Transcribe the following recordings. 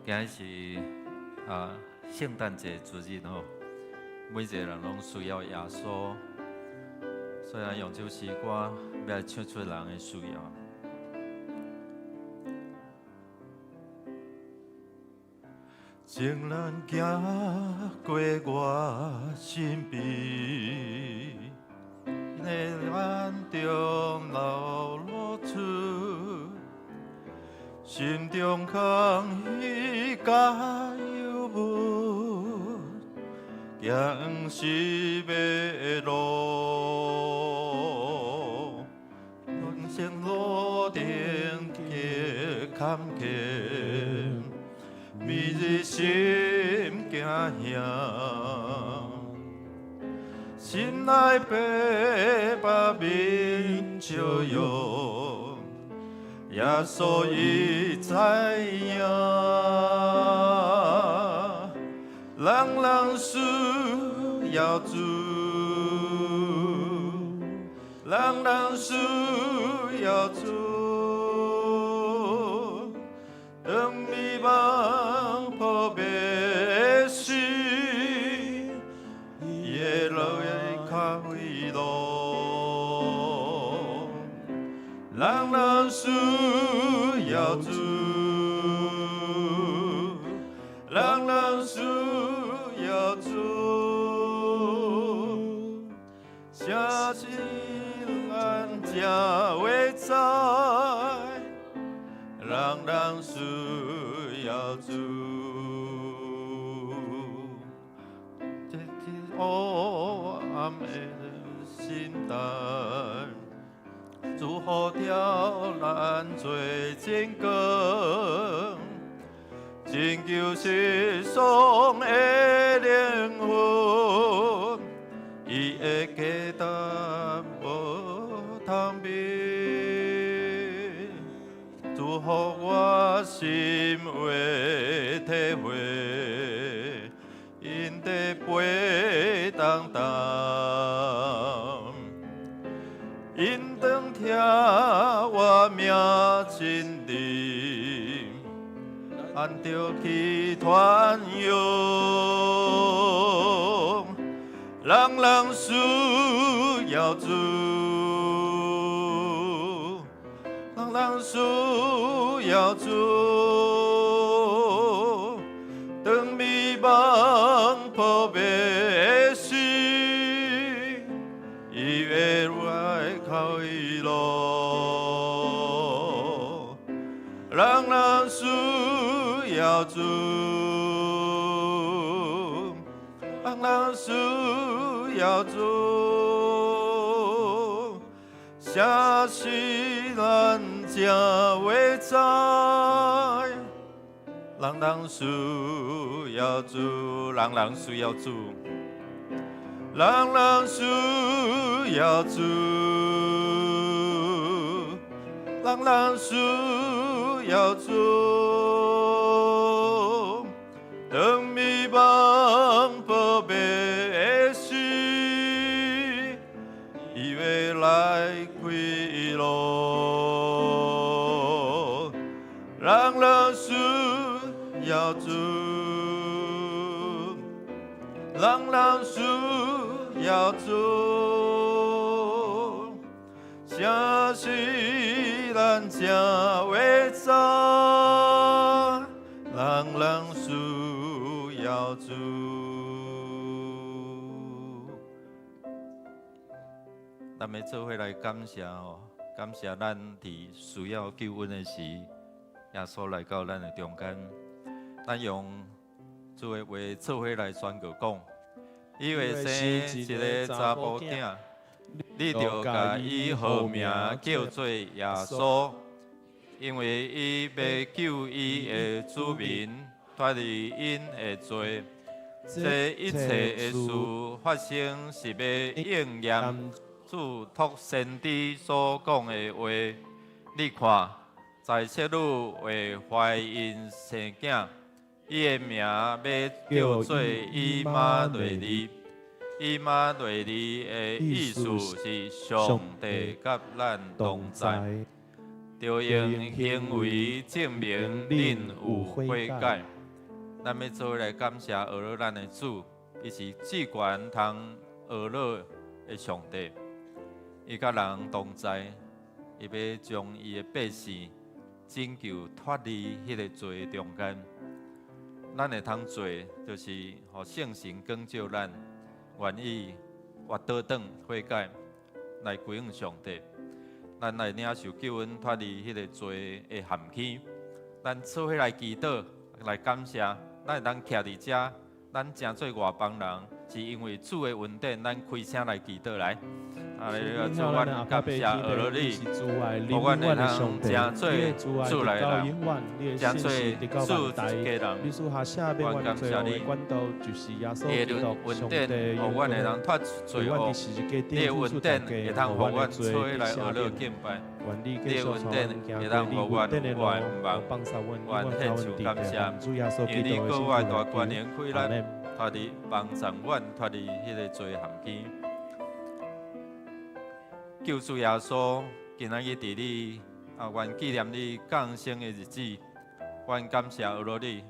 今日是聖誕節主日吼，每一個人攏需要耶穌，所以咱用這首詩歌欲來唱出人的需要。情人行過我身邊，伊的眼中流露出心中空虛佮憂鬱，行是迷路，人生路程極坎坷，每日心驚惶，心內白白面笑容，耶穌伊知影，人人需要主，人人需要主，當迷惘破滅時，伊會來開路。人人需要主，人人需要主，啥是咱才會知，人人需要主。這黑暗的心內，如何照咱做真光，拯救失喪的靈魂，伊的價值無通比，祝福我心會體會，𪜶的背擔擔。𪜶當聽我名親臨，按著去傳揚，人人需要主，人人需要主，當迷惘破滅時，伊會來開路，人人需要主，人人需要主，啥是咱才會知，人人需要主，人人需要主。人人需要主，人人需要主。當迷惘破滅時，伊會來開路。人人需要主，人人需要主，啥是咱才會知，人人需要主。咱欲做伙來感謝吼，感謝咱佇需要救恩的時，耶穌來到咱的中間，咱用主的話做伙來宣告講，伊會生一个查埔囝，你著共伊號名叫做耶穌，因為伊欲救伊的子民脫離𪜶的罪。這一切的事發生是欲應驗主託先知所講的話。你看，在冊女會懷孕生囝，伊的名欲叫做以馬內利。以馬內利的意思是上帝佮咱同在，著用行為證明恁有悔改。咱欲做伙來感謝阿樂咱的主，伊是至懸通呵咾的上帝，伊佮人同在，伊欲將伊的百姓拯救脫離彼个罪中間。咱會通做，就是予聖神光照咱，願意活倒轉悔改，來歸向上帝。咱來領受救恩，脫離彼个罪的陷坑。咱做伙來祈禱，來感謝，咱會當徛佇遮，咱成做外邦人，是因為主的恩典，咱開聲來祈禱來。啊！主，阮感謝阿樂你，予阮會通成做主來人，成做主家人。阮感謝你，你的恩典，予阮會當脫罪惡；你的恩典會通予阮做伙來阿樂敬拜。你的恩典會當予阮有愛毋忘，阮獻上感謝，因為你格外大關憐開咱，脫離幫助阮脫離彼个罪陷坑。救主耶穌，今仔日佇你啊，阮紀念你降生的日子，阮感謝阿樂你。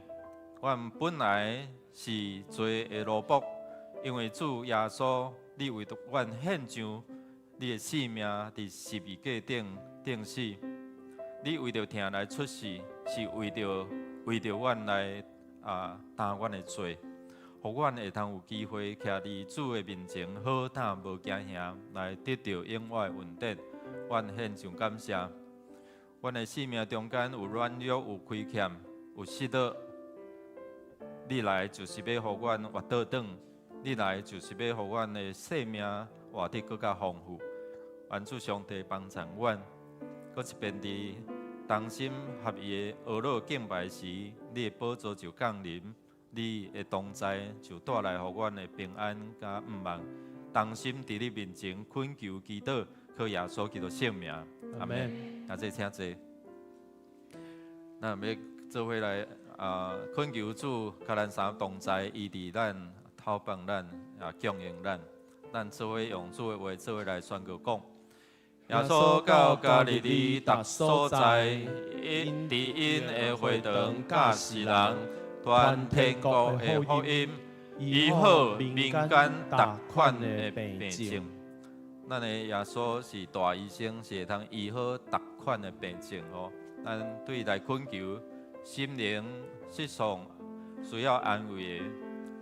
阮本來是罪的奴僕，因為主耶穌，你為著阮獻上你的性命佇十字架頂釘死，你為著疼來出世，是為著阮來啊擔阮的罪。予阮會通有機會徛佇主的面前，好膽無驚嚇，來得著永遠的恩典。阮獻上感謝。阮的生命中間有軟弱，有虧欠，有失落。你來就是欲予阮活倒轉，你來就是欲予阮的生命活得閣較豐富。願主上帝幫助阮，閣一遍佇同心合意的阿樂敬拜時，你的寶座就降臨。你的同在就帶來予阮的平安佮毋忘，同心佇你面前懇求祈禱，靠耶穌基督聖名，阿門。阿姐請坐。咱欲做伙來啊，懇求主佮咱三同在，醫治咱、透放咱、啊供應咱。咱做伙用主的話做伙來宣告講。耶穌到加利利逐所在，𪜶佇𪜶的會堂教示人。傳天國的福音，醫好民間逐款的病症。咱的耶穌是大醫生，是會通醫好逐款的病症哦。咱對伊來懇求，心靈失喪需要安慰的，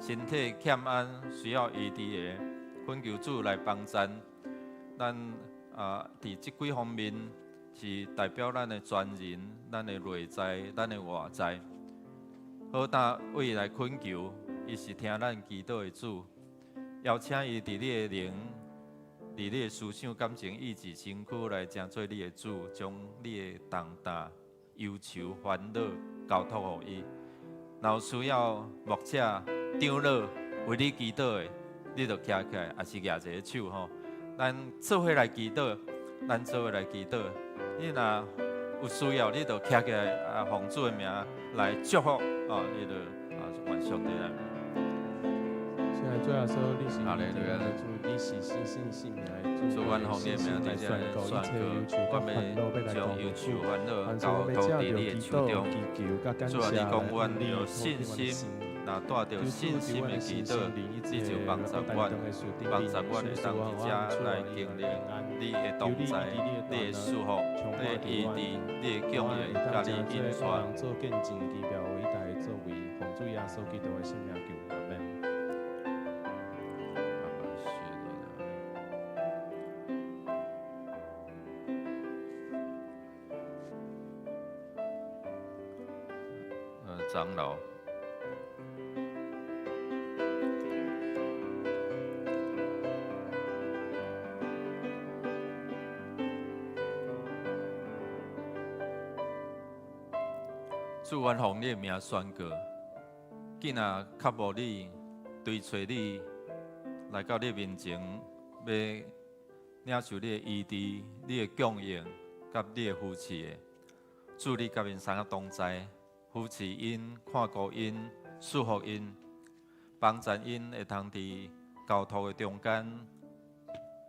身體欠安需要醫治的，懇求主來幫贊。咱啊，佇這幾方面是代表咱的全人、咱的內在、咱的外在。好膽為伊來懇求，伊是聽咱祈禱的主，邀請伊佇你的靈、佇你的思想、感情、意志、身軀來成做你的主，將你的重擔、憂愁、煩惱交託予伊。若有需要牧者、長老為你祈禱的，你就徛起來，抑是舉一个手吼。咱做伙來祈禱，咱做伙來祈禱。你若有需要，你就徛起來啊，奉主的名來祝福哦，你就啊，願上帝來。親愛主耶穌，你是主，你是信心性命的主，主，阮奉你的名佇遮宣告，阮欲將憂愁煩惱交託佇你的手中。主啊，你講阮有信心，若帶著信心的祈禱，你就幫助阮，幫助阮會當佇遮來經歷你的同在，你的祝福，你的醫治，你的供應，佮你引帶。做見證奇妙偉大的作為，奉主耶穌基督的聖名求，阿門。長老。主，阮奉你的名宣告，囝仔渴慕你，追揣你，來到你面前，欲領受你的醫治、你的供應，佮你的扶持的。主，你佮𪜶三个同在，扶持𪜶、看顧𪜶、祝福𪜶，幫助𪜶會通佇交託的中間，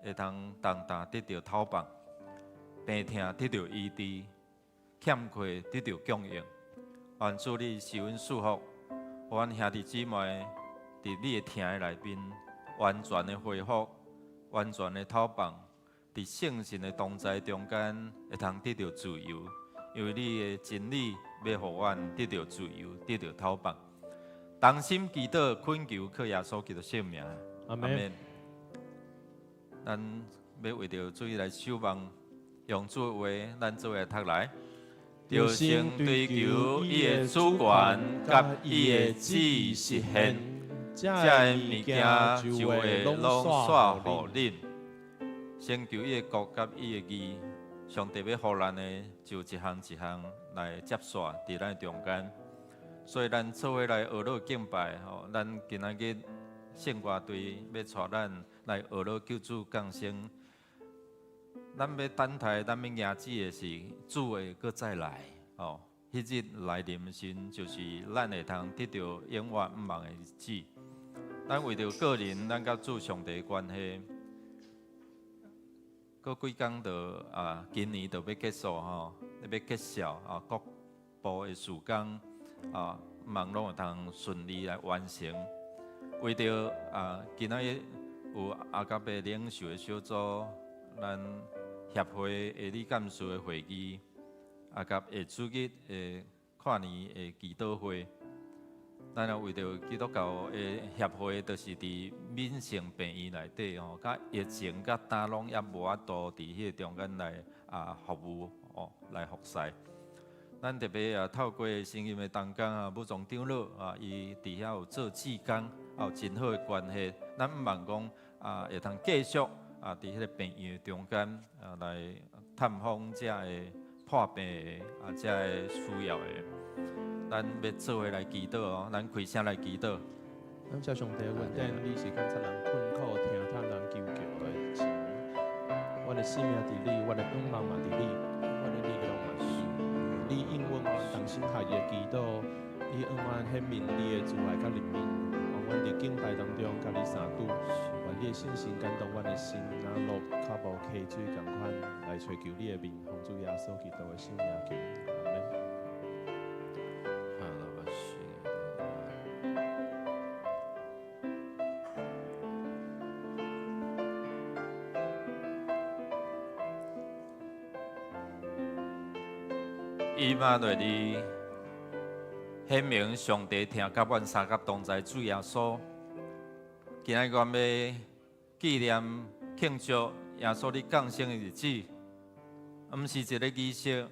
會通重擔得著透放，病痛得著醫治，欠缺得著供應。願主你賜阮祝福，予阮兄弟姊妹佇你的疼的內面，完全的恢復，完全的透放，佇聖神的同在中間，會通得著自由，因為你的真理欲予阮得著自由，得著透放。同心祈禱，懇求靠耶穌基督聖名。阿門。咱欲為著主來守望，用主的話，咱做伙來讀來。著先追求伊的主權，佮伊的旨意實現，這个物件就會攏煞予恁。先求伊的國佮伊的義，上帝欲予咱的，就一項一項來接續佇咱中間。所以咱做伙來學樂敬拜吼，咱今仔日聖歌隊欲帶咱來學樂救主降生。咱欲等待，咱欲迎接的是主會閣再來吼。彼日來臨時，就是咱會通得著永遠毋忘的日子。咱為著個人，咱佮主上帝的關係，閣幾工就啊，今年就欲結束吼，欲結束啊，各部的事工啊，望攏會通順利來完成。為著啊，今仔日有阿甲伯領袖的小組，咱協會的理監事的會議，啊，佮下主日的跨年的祈禱會，咱也為著基督教的協會，就是佇敏成病院內底吼，佮疫情佮今攏猶無法度佇彼個中間來啊服務哦，來服侍。咱特別也透過聖音的同工啊，武藏長老啊，伊佇遐有做志工，也有真好的關係。咱毋望講啊，會通繼續啊，佇彼個病院中間啊，來探訪遮个破病的啊，遮个需要的。咱欲做伙來祈禱哦，咱開聲來祈禱。感謝上帝恩典，你是監察人困苦、聽嘆人求救的神。阮的性命佇你，阮的仰望嘛佇你，阮的力量嘛佇你。你應允阮同心合意的祈禱，你向阮顯明你的慈愛佮憐憫，予阮佇敬拜當中佮你相拄，願你的聖神感動阮的心，若落較無溪水仝款來揣求你的面，奉主耶穌基督的聖名求，阿門。以馬內利，顯明上帝疼佮阮相佮同在主耶穌。今仔日阮欲紀念慶祝耶穌你降生的日子，毋是一个儀式，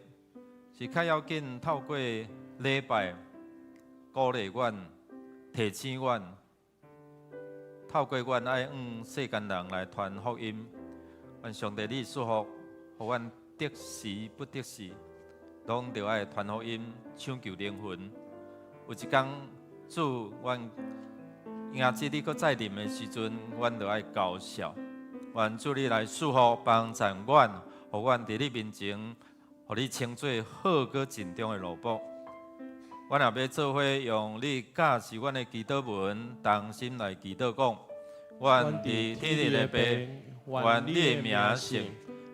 是較要緊透過禮拜鼓勵阮、提醒阮，透過阮愛向世間人來傳福音。願上帝你祝福，予阮得時不得時，攏著愛傳福音、搶救靈魂。有一工，主，阮迎接你閣再臨的時陣，阮著愛高笑。願主你來祝福幫贊阮，予阮佇你面前，予你稱做好閣盡忠的奴僕。阮也欲做伙用你教示阮的祈禱文，同心來祈禱講：阮佇天頂的父，願你的名聖，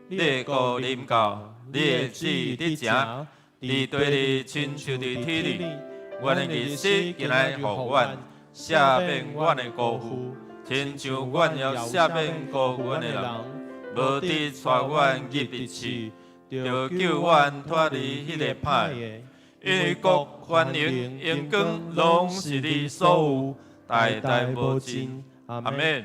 你的國臨到，你的旨意得成，佇地裡親像佇天裡。阮的日食今仔予阮，赦免阮的辜負，親像阮也赦免辜負阮的人。無得帶阮入去試，著救阮脫離彼个歹的。因為國權能榮光攏是你所有，代代無盡。阿們。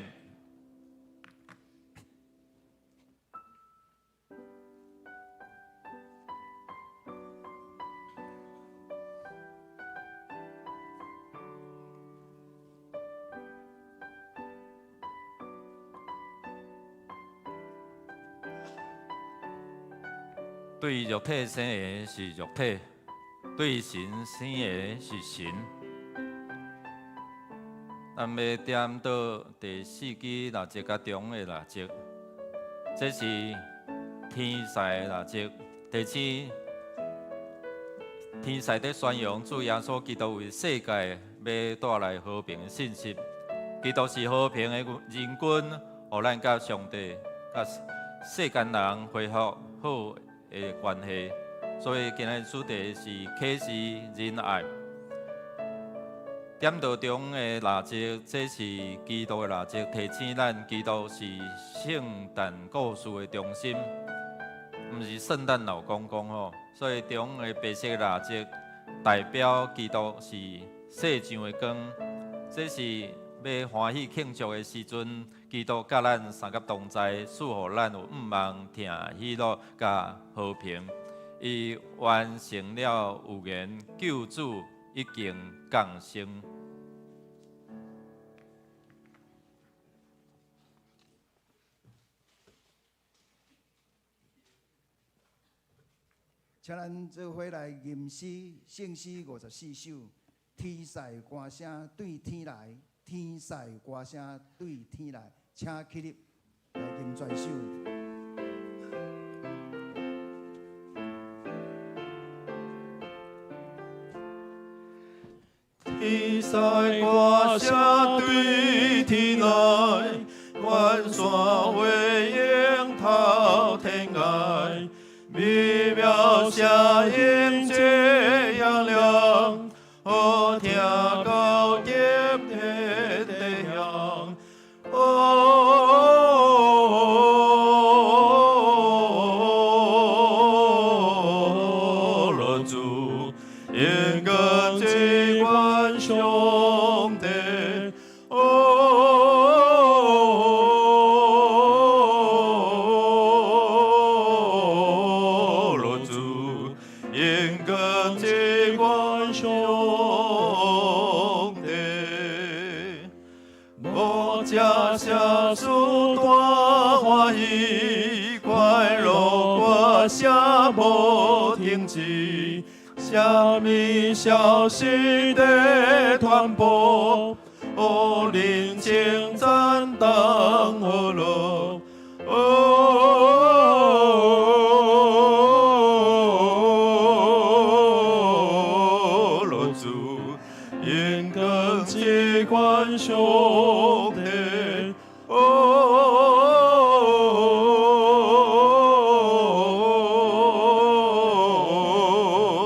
對肉體生的是肉體，對神生的是神。咱欲點到第四支蠟燭佮中的蠟燭，這是天使的蠟燭。第七，天使佇宣揚主耶穌基督為世界欲帶來和平的信息。基督是和平的仁君，予咱佮上帝、佮世間人恢復好的關係。所以今日主題是啟示仁愛。點燈中的蠟燭，這是基督的蠟燭，提醒咱基督是聖誕故事的中心，毋是聖誕老公公吼。所以中的白色蠟燭代表基督是世上的光，這是欲歡喜慶祝的時陣，基督佮咱相佮同在，賜予咱有向望、疼、喜樂佮和平。伊完成了預言，救主已經降生。請咱做伙來吟詩，聖詩54首，天使歌聲對天來，天使歌聲對天來，請起立來吟全首。天使歌聲對天來，關山話迎頭天愛，美妙聲音這樣亮，好聽到極的地鄉。哦，樂主，應跟這關兄弟，哦，樂主，應跟這關兄弟，無家下主大歡喜，快樂歌聲無停止。啥物消息在傳播？哦，人情讚當和樂。哦，樂主，應跟這關兄弟。哦，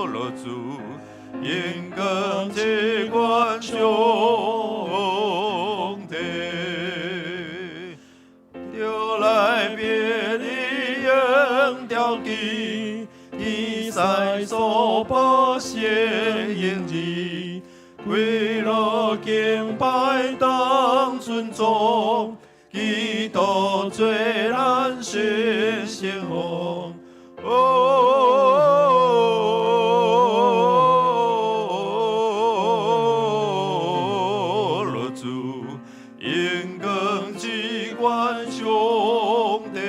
樂主，應跟這關兄弟，就來別離應調記，天使所報寫應字，快樂敬拜當尊重，基督做咱新生王。哦，樂主，應跟這關兄弟。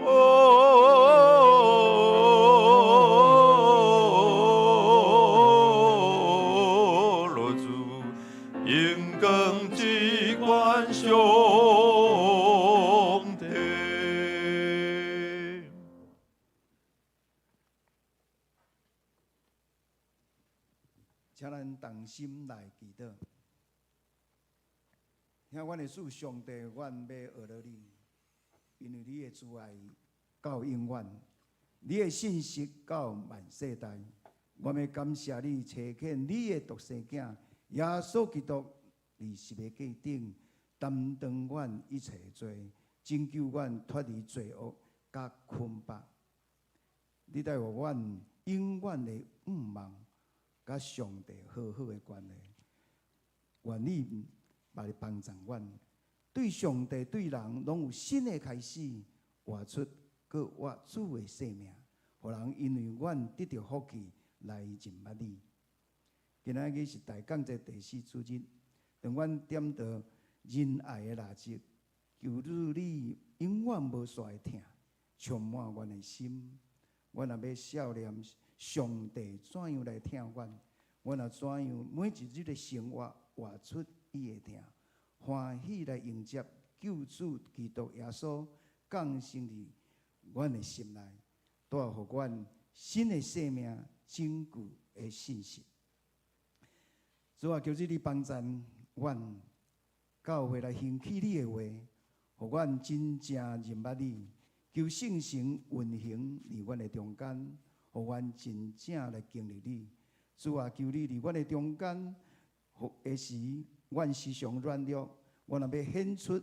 哦，樂主，應跟這關兄弟。請咱同心來祈禱。聽阮的主上帝，阮欲學了你，因為你的慈愛到永遠，你的信實到萬世代。我欲感謝你，差遣你的獨生囝耶穌基督，佇十字架頂擔當阮一切罪，拯救阮脫離罪惡佮捆綁。你帶予阮永遠的向望，佮上帝好好的關係。願你來幫助阮，對上帝對人攏有新的開始，活出閣活主的生命，予人因為阮得著福氣來認捌你。今仔日是大降節第四主日，當阮點著仁愛的蠟燭，求主你永遠無煞的疼，充滿阮的心。阮若欲數念上帝怎樣來疼阮，阮若怎樣每一日的生活活出伊的疼，歡喜來迎接救主基督耶穌降生佇阮的心內，帶予阮新的生命、拯救的信息。主啊，求主你幫助阮教會來興起你的話，予阮真正認捌你。求聖神運行佇阮的中間，予阮真正來經歷你。主啊，求你佇阮的中間，的時，阮時常軟弱。阮若欲顯出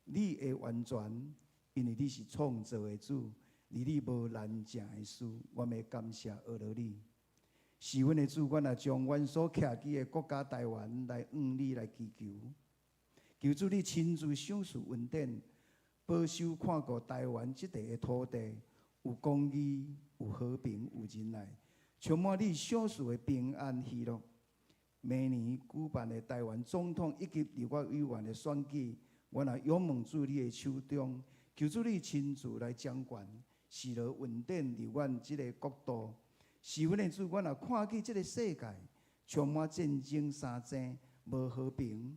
你的完全，因為你是創造的主，離你無難成的事。我欲感謝阿羅你，是阮的主，阮也將阮所徛起的國家台灣來向你來祈求，求主你親自賞賜恩典，保守看顧台灣這塊的土地，有公義、有和平、有仁愛，充滿你賞賜的平安喜樂。明年舉辦的台灣總統以及立法委員的選舉，阮也仰望主你的手中，求主你親自來掌權，賜予恩典佇阮這个國度。是阮的主，阮也看見這个世界充滿戰爭、相爭，無和平。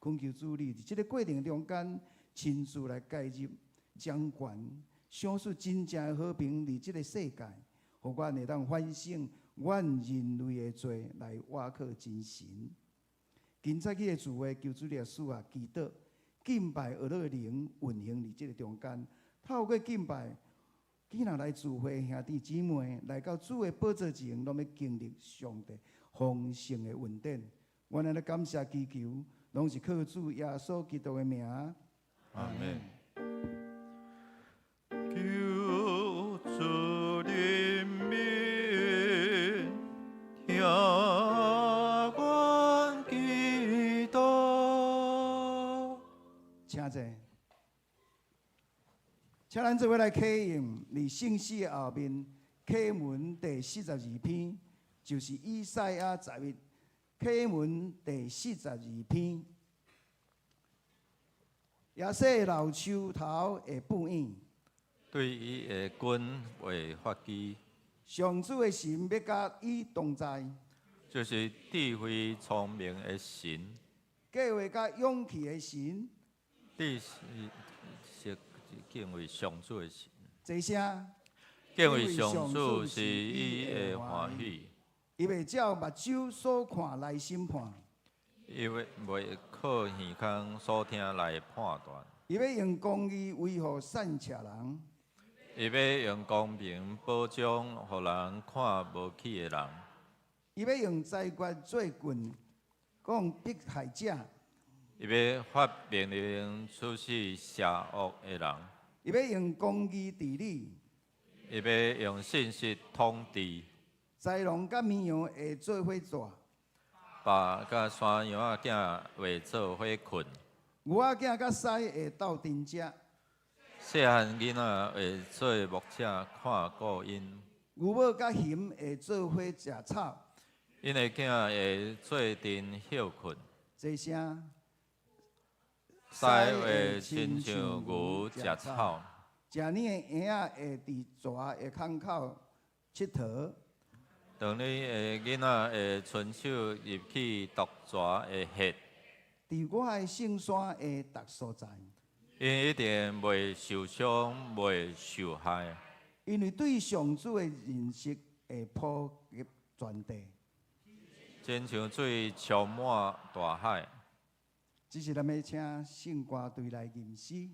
懇求主你佇這个過程中間，親自來介入掌權，賞賜真正的和平佇這个世界，予阮會當反省阮人類的罪，來倚靠真神。今早起的聚會，求主你賜下祈禱、敬拜、學樂靈運行佇這个中間。透過敬拜，今仔來聚會兄弟姊妹來到主的寶座前，攏欲經歷上帝豐盛的恩典。阮按呢感謝祈求，攏是靠主耶穌基督的名。阿門。求主憐憫，聽阮祈禱。請坐。請咱做伙來啟用，佇聖詩的後面，啟文第四十二篇，就是以賽亞十一，啟文第四十二篇。耶西老樹頭會布影，對伊的根會發枝。上主的神欲佮伊同在，就是智慧聰明的神，計劃佮勇氣的神。知識敬畏上主的神。坐聲。敬畏上主是伊的歡喜。伊袂照目睭所看來審判。伊袂靠耳孔所聽來判斷。伊欲用公義維護散赤人。伊欲用公平保障予人看無起的人。伊欲用裁決做棍，摃迫害者。伊欲發命令處死邪惡的人。伊欲用公義治理。伊欲用信實統治。豺狼佮綿羊會做伙跩。貘佮山羊仔囝會做伙睏。牛仔囝佮獅會鬥陣食。細漢囡仔會做牧者看顧𪜶。牛母佮熊會做伙食草。𪜶的囝會做陣歇睏。坐聲。獅會親像牛食草。食奶的嬰仔會佇蛇的空口𨑨迌。當你的囡仔會伸手入去毒蛇的穴。佇我的聖山的逐所在。𪜶一定袂受傷，袂受害。因為對上主的認識會普及全地。親像水充滿大海。這是咱欲請聖歌隊來吟詩。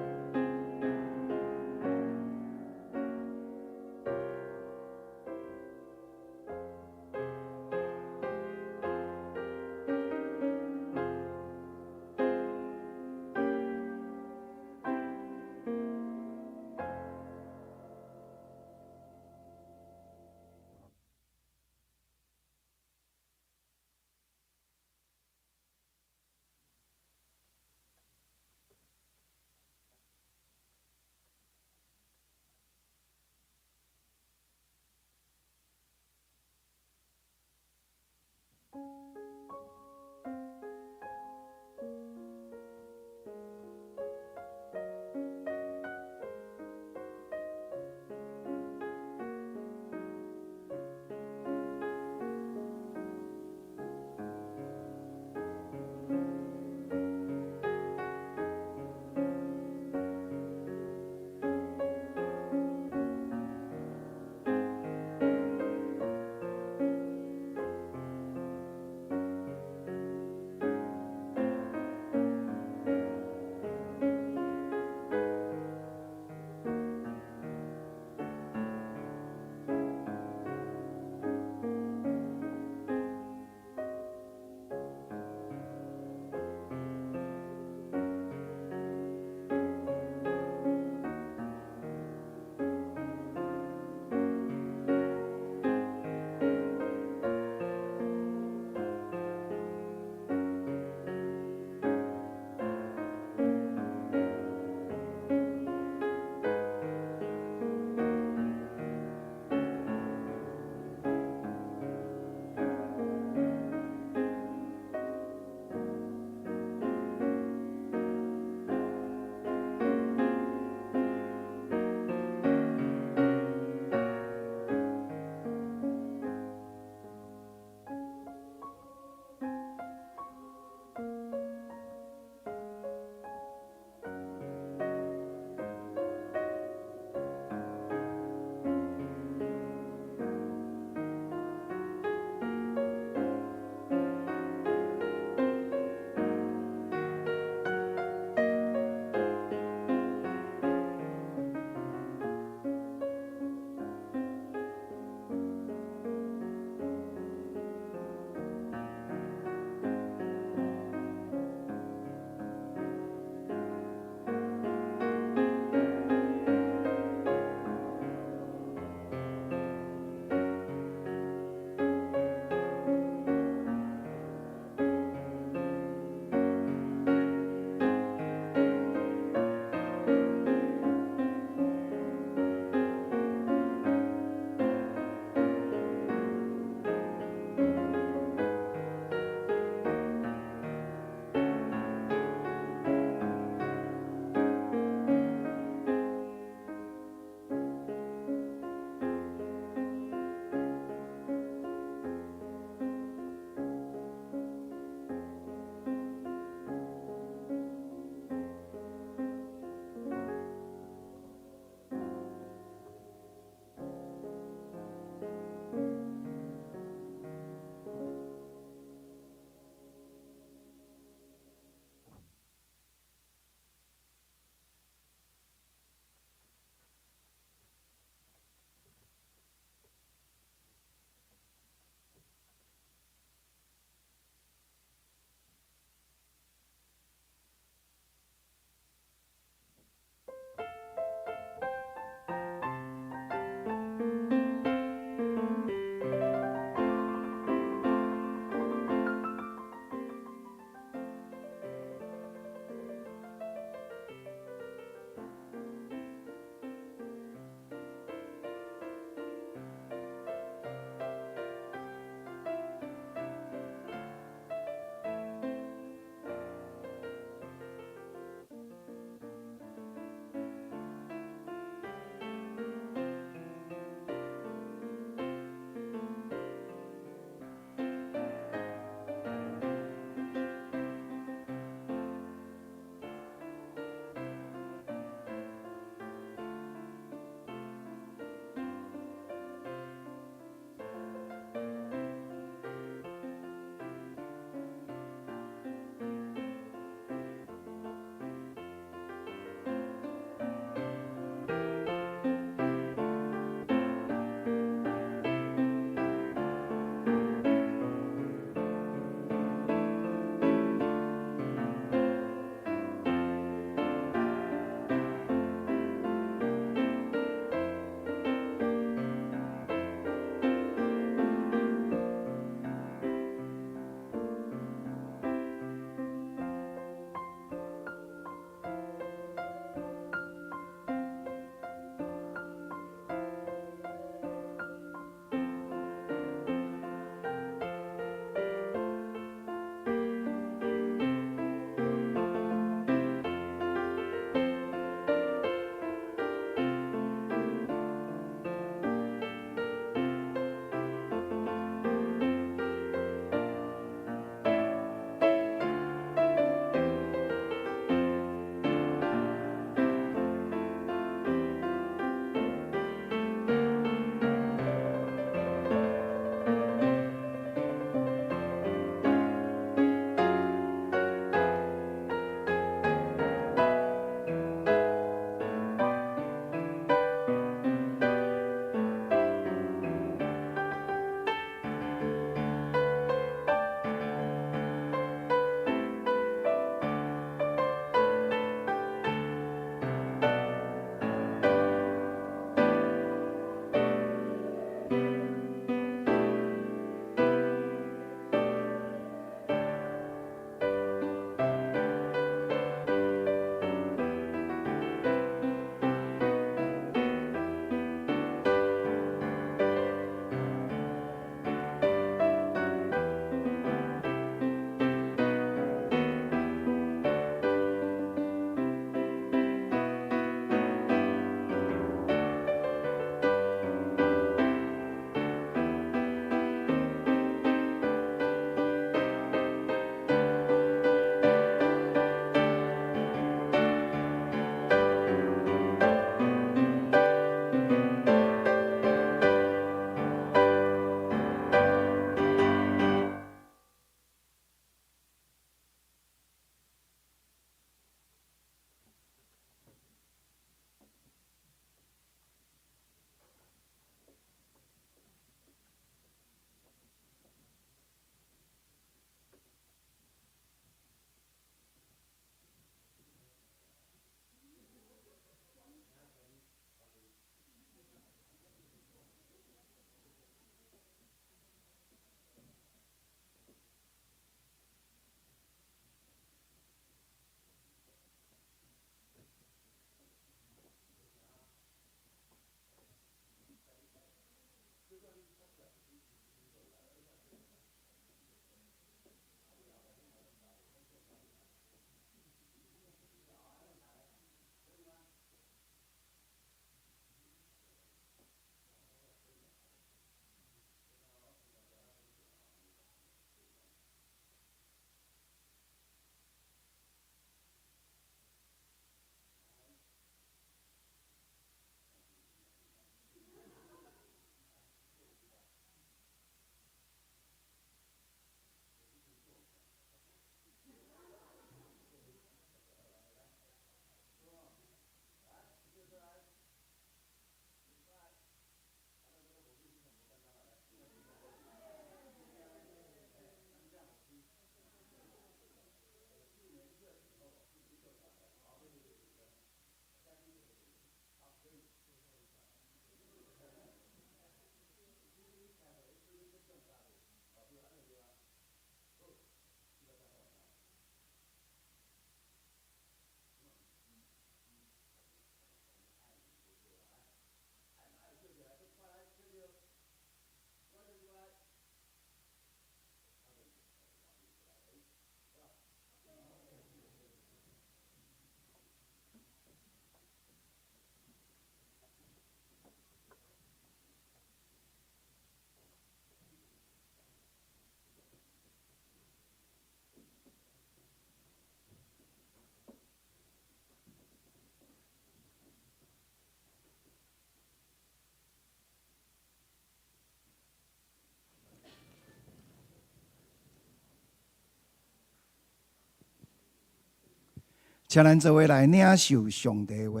請咱做伙來領受上帝話，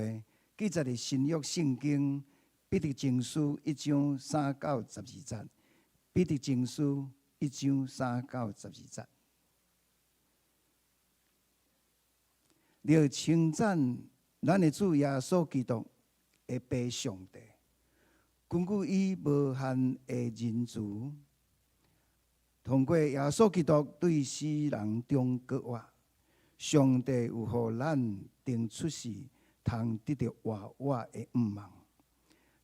記載佇新約聖經彼得前書一章三到十二節。彼得前書一章三到十二節。著稱讚咱的主耶穌基督的父上帝，根據伊無限的仁慈，通過耶穌基督對死人中復活。上帝有予咱定出世通得著活活的向望，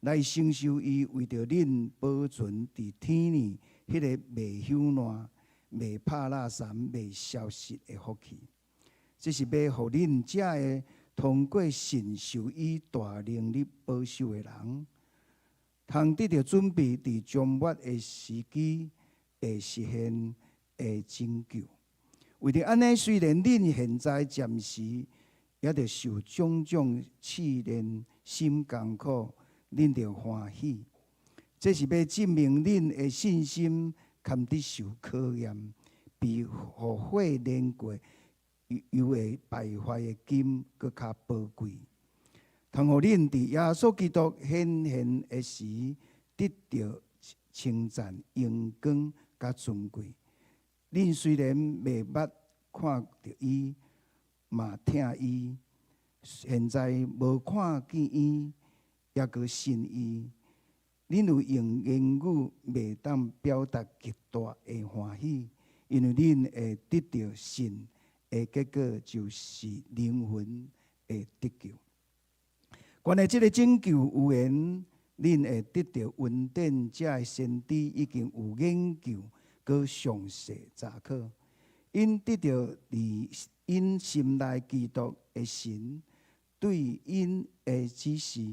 來承受伊為著恁保存佇天裡彼个袂朽爛、袂拍蠟殘、袂消失的福氣。這是欲予恁這个通過信受伊大能力保守的人，通得著準備佇終末的時機會實現的拯救。為著按呢，雖然恁現在暫時猶著受種種試煉，心艱苦，恁著歡喜。這是欲證明恁的信心堪得受考驗，比予火煉過又會敗壞的金閣較寶貴。通予恁佇耶穌基督顯現的時，得著稱讚、榮光佮尊貴。恁雖然未捌看著伊，嘛疼伊，現在無看見伊，猶閣信伊。恁有用言語袂當表達極大的歡喜，因為恁會得著信的結果，就是靈魂的得救。關於這个拯救預言，恁會得著恩典，這个先知已經有研究。閣詳細查考，𪜶得著佇𪜶心內基督的神對𪜶的指示，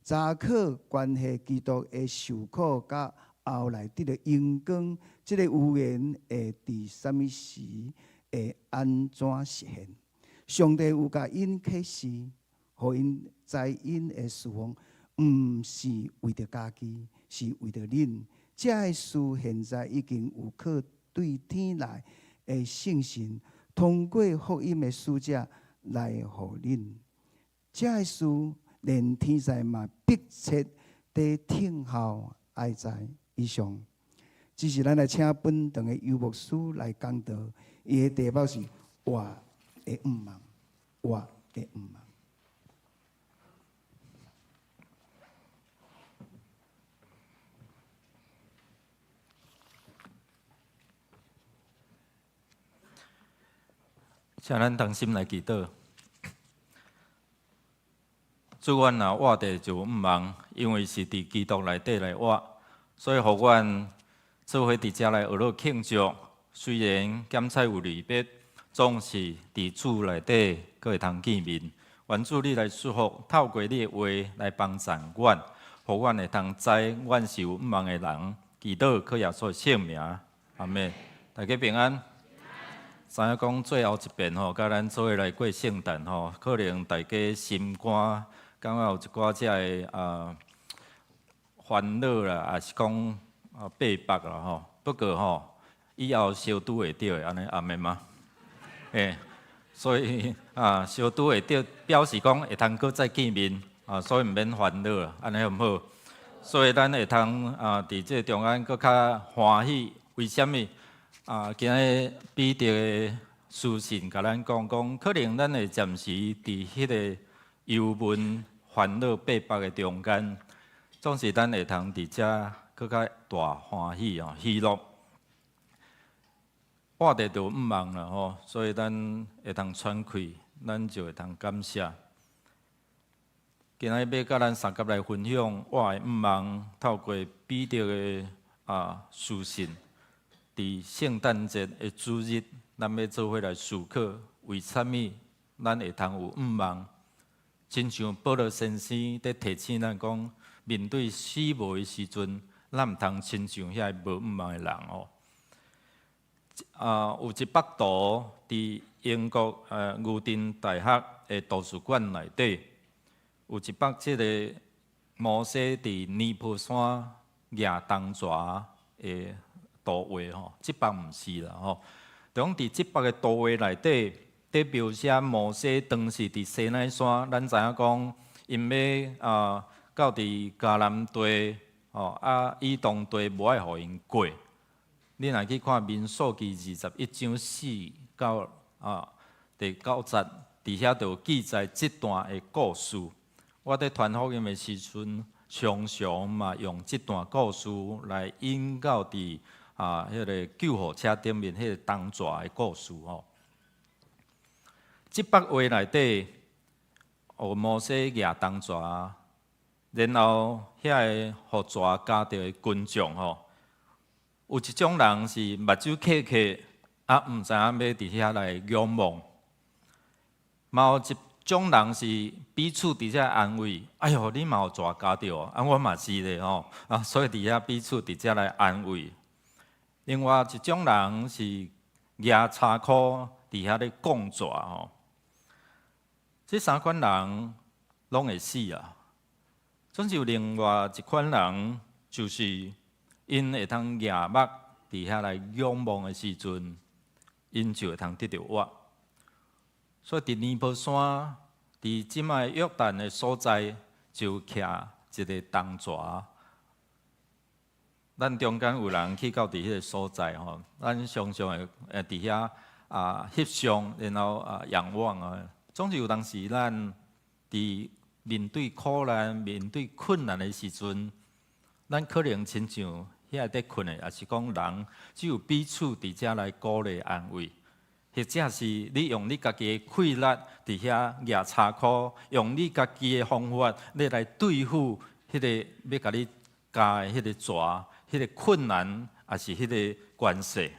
查考關係基督的受苦佮後來得著榮光，這个預言會佇啥物時會按怎實現？上帝有共𪜶啟示，予𪜶知𪜶的事奉，毋是為著家己，是為著恁。這个事現在已經有靠對天來的聖神，通過福音的使者來予恁。這个事連天使嘛迫切佇聽候愛知。以上，只是咱來請本堂的游牧師來講道，伊的題目是活的向望，活的向望。請咱同心來祈禱。主，阮若活著就有向望，因為是佇基督內底來活，所以予阮做伙佇遮來學樂慶祝。雖然檢採有離別，總是佇主內底閣會通見面。願主你來祝福，透過你的話來幫助阮，予阮會通知阮是有向望的人。祈禱靠耶穌聖名，阿們。大家平安。知影講最後一遍吼，佮咱做伙來過聖誕吼，可能大家心肝感覺有一寡遮个啊煩惱啦，抑是講啊八百啦吼。不過吼，以後相拄會著的，按呢阿們嗎？欸，所以啊，相拄會著，表示講會通閣再見面啊，所以毋免煩惱啦，按呢好毋好？所以咱會通啊，佇這中間閣較歡喜，為啥物？啊，今日彼得的書信共咱講講，可能咱會暫時佇彼个憂悶、煩惱、八百的中間，總是咱會通佇遮閣較大歡喜哦，喜樂。活著就有向望啦吼，所以咱會通喘氣，咱就會通感謝。今日欲佮咱相佮來分享我的向望，透過彼得的啊書信。佇聖誕節的主日，咱欲做伙來思考，為啥物咱會通有向望？親像保羅先生佇提醒咱講，面對死亡的時陣，咱毋通親像遐个無向望的人哦。啊，有一幅圖佇英國牛津大學的圖書館內底，有一幅這个摩西佇尼波山舉銅蛇的圖畫吼，這幅毋是啦吼。就講佇這幅的圖畫內底，伫描寫摩西當時佇西奈山，咱知影講，𪜶欲啊到佇迦南地，吼啊，以東地無愛予𪜶過。你若去看民數記21章4到第9節，佇遐就有記載這段的故事。我佇傳福音的時陣，常常嘛用這段故事來引到佇彼个救護車頂面彼个銅蛇的故事吼。這幅畫內底，有摩西舉銅蛇，然後遐个予蛇咬著的群眾吼，有一種人是目睭瞌瞌，啊，毋知影欲佇遐來仰望；嘛有一種人是彼此佇遮安慰，哎喲，你嘛予蛇咬著，啊，我嘛是咧吼，啊，所以佇遐彼此佇遮來安慰。另外一種人是舉柴箍佇遐咧摃蛇吼，這三款人攏會死啊。總是有另外一款人，就是𪜶會通舉目佇遐來仰望的時陣，𪜶就會通得著活。所以佇尼波山，佇這擺約旦的所在，就徛一个銅蛇。咱中間有人去到佇彼个所在吼，咱常常會佇遐翕相，然後仰望啊。總是有當時咱佇面對苦難、面對困難的時陣，咱可能親像遐佇睏的，抑是講人只有彼此佇遮來鼓勵安慰，或者是你用你家己的氣力佇遐舉柴箍，用你家己的方法，你來對付彼個欲共你咬的彼个蛇、彼个困難，抑是彼个關係。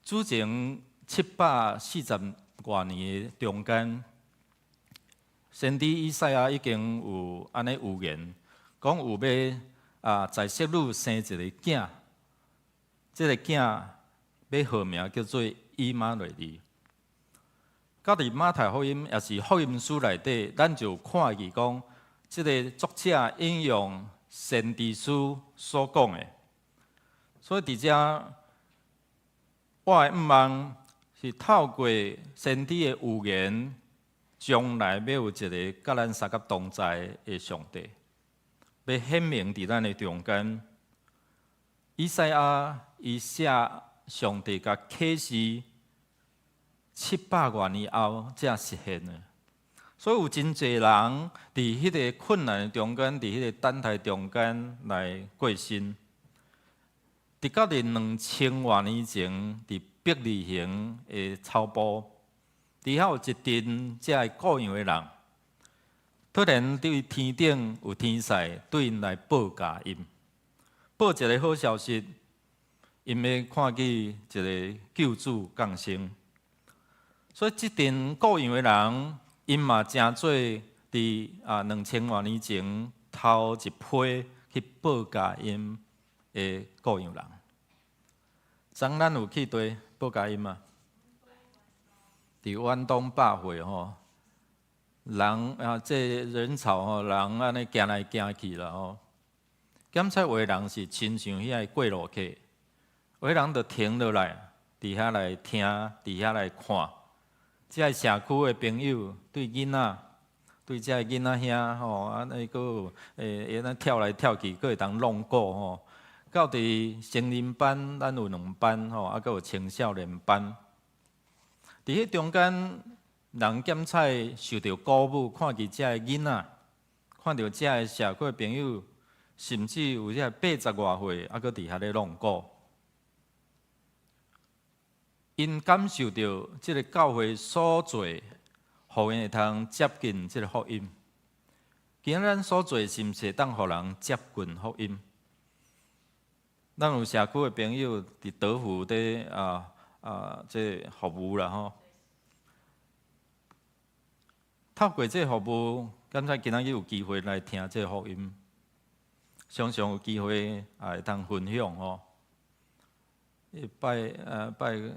主前740外年的中間，先知以賽亞已經有按呢預言，講有欲在色女生一个囝，這个囝欲號名叫做以馬內利。到佇馬太福音抑是福音書內底，咱就看見講，這个作者引用先知書所講的，所以佇遮我的向望是透過先知的預言，將來欲有一个佮咱相佮同在的上帝，欲顯明佇咱的中間。以賽亞伊寫上帝共啟示700外年後才實現的，所以有真濟人佇彼个困難中間，佇彼个等待中間來過身。直到佇2000外年前，佇伯利恆的草埔，佇遐有一陣遮个羔羊的人，突然對天頂有天使對𪜶來報佳音，報一个好消息，𪜶欲看見一个救主降生。所以這陣羔羊的人，𪜶嘛成做佇2000外年前頭一批去報佳音的羔羊人。昨咱有去佗報佳音嗎？佇遠東百貨吼，人啊，這人潮吼，人按呢行來行去啦吼。檢測有的人是親像遐个過路客，有的人就停落來，佇遐來聽，佇遐來看。這个社區的朋友對囡仔，對這个囡仔兄吼，按呢閣會按呢跳來跳去，閣會當弄鼓吼。到佇成人班，咱有兩班吼，啊，閣有青少年班。佇彼中間，人檢採受著鼓舞，看見這个囡仔，看著這个社區的朋友，甚至有這80外歲，啊，閣佇遐咧弄鼓。𪜶感受著這个教會所做，予𪜶會通接近這个福音。今仔咱所做，是毋是會當予人接近福音？咱有社區的朋友佇德福佇這服務啦吼。透過這服務，敢才今仔日有機會來聽這福音，常常有機會也會通分享吼。拜拜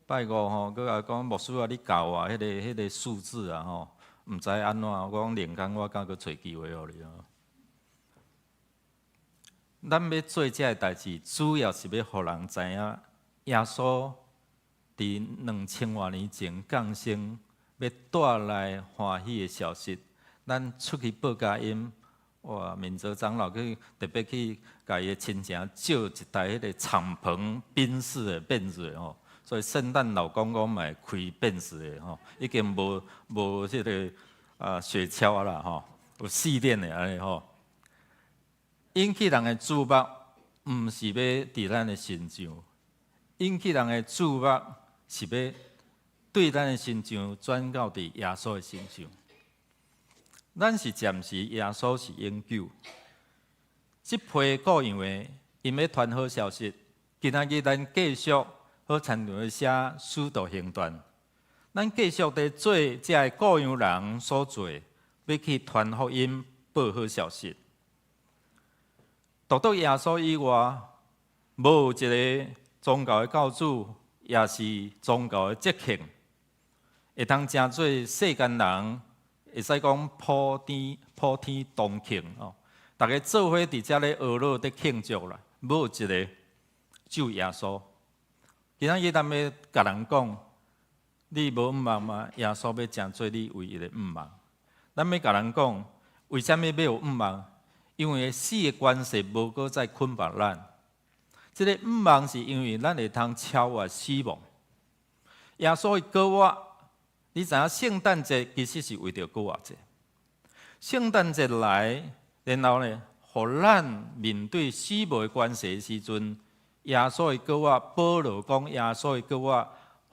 拜五吼，閣共講牧師啊，你教我彼个數字啊吼，毋知按怎，我講另工我敢閣揣機會予你哦。咱欲做這个代誌，主要是欲予人知影耶穌佇2000外年前降生，欲帶來歡喜的消息。咱出去報佳音，哇！明哲長老去特別去共伊的親情借一台彼個敞篷賓士的變子的吼，所以聖誕老公公嘛會開賓士的吼，已經無這个啊雪橇啊啦吼，有四輪的按呢吼。引起人的注目，毋是欲佇咱的身上，引起人的注目是欲對咱的身上轉到佇耶穌的身上。咱是暫時，耶穌是永久。這批羔羊的，𪜶欲傳好消息。今仔日咱繼續好親像寫《使徒行傳》，咱繼續佇做這个羔羊人所做，欲去傳福音、報好消息。除著耶穌以外，無一个宗教的教主，抑是宗教的節慶，會通成做世間人會使講普天同慶哦。逐家做伙佇遮咧呵咾佇慶祝啦，無一个只有耶穌。今仔日咱欲共人講，你無向望嗎？耶穌欲成做你唯一的向望。咱欲共人講，為啥物欲有向望？因為死的權勢無閣再捆綁咱。這个向望是因為咱會通超越死亡。耶穌的復活，你知影聖誕節其實是為著復活節。聖誕節來，然後呢，予咱面對死亡的權勢的時陣，耶穌的復活，保羅講耶穌的復活，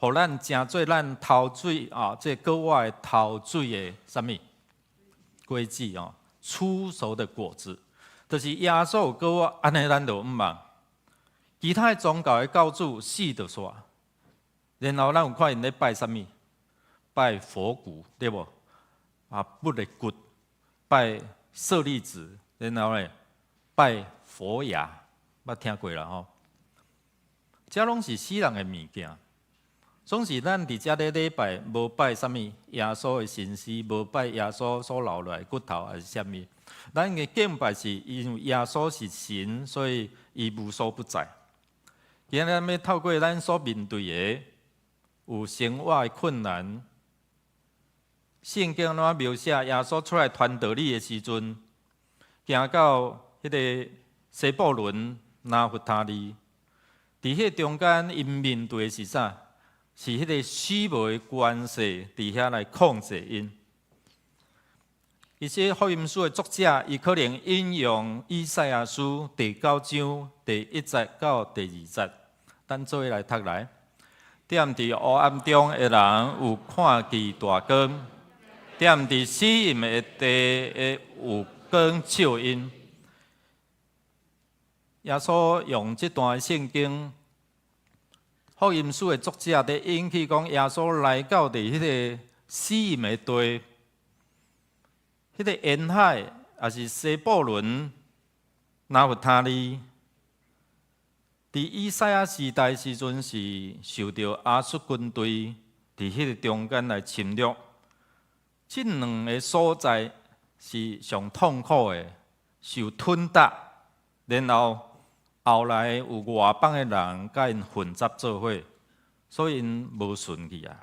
予咱成做咱頭水啊，這復活的頭水的啥物果子哦，初熟的果子，就是耶穌復活，按呢咱就有向望。其他的宗教的教主死就煞，然後咱有看𪜶咧拜啥物？拜佛骨，對無？啊，佛的骨，拜舍利子，然後呢，拜佛牙，捌聽過啦吼？這攏是死人的物件，總是咱佇遮咧禮拜，無拜啥物耶穌的身屍，無拜耶穌所留落來骨頭，抑是啥物？咱的敬拜是因為耶穌是神，所以伊無所不在。今仔日咱欲透過咱所面對的有生活的困難，聖經按怎描寫耶穌出來傳道理的時陣，行到彼个西布倫拿弗他利，佇彼中間，𪜶面對的是啥？是彼个死亡的權勢佇遐來控制𪜶。其實福音書的作者，伊可能引用以賽亞書第九章第一節到第二節，咱做伙來讀來。踮佇黑暗中的人有看見大光，踮佇死蔭的地的有光照𪜶。耶穌用這段聖經，福音書的作者佇引起講，耶穌來到佇彼个死蔭的地，彼个沿海，抑是西布倫、拿弗他利，佇以賽亞時代時陣是受著亞述軍隊佇彼個中間來侵略，這兩个所在是上痛苦的，受吞打，然後後來有外邦的人共𪜶混雜做伙，所以𪜶無順去啊。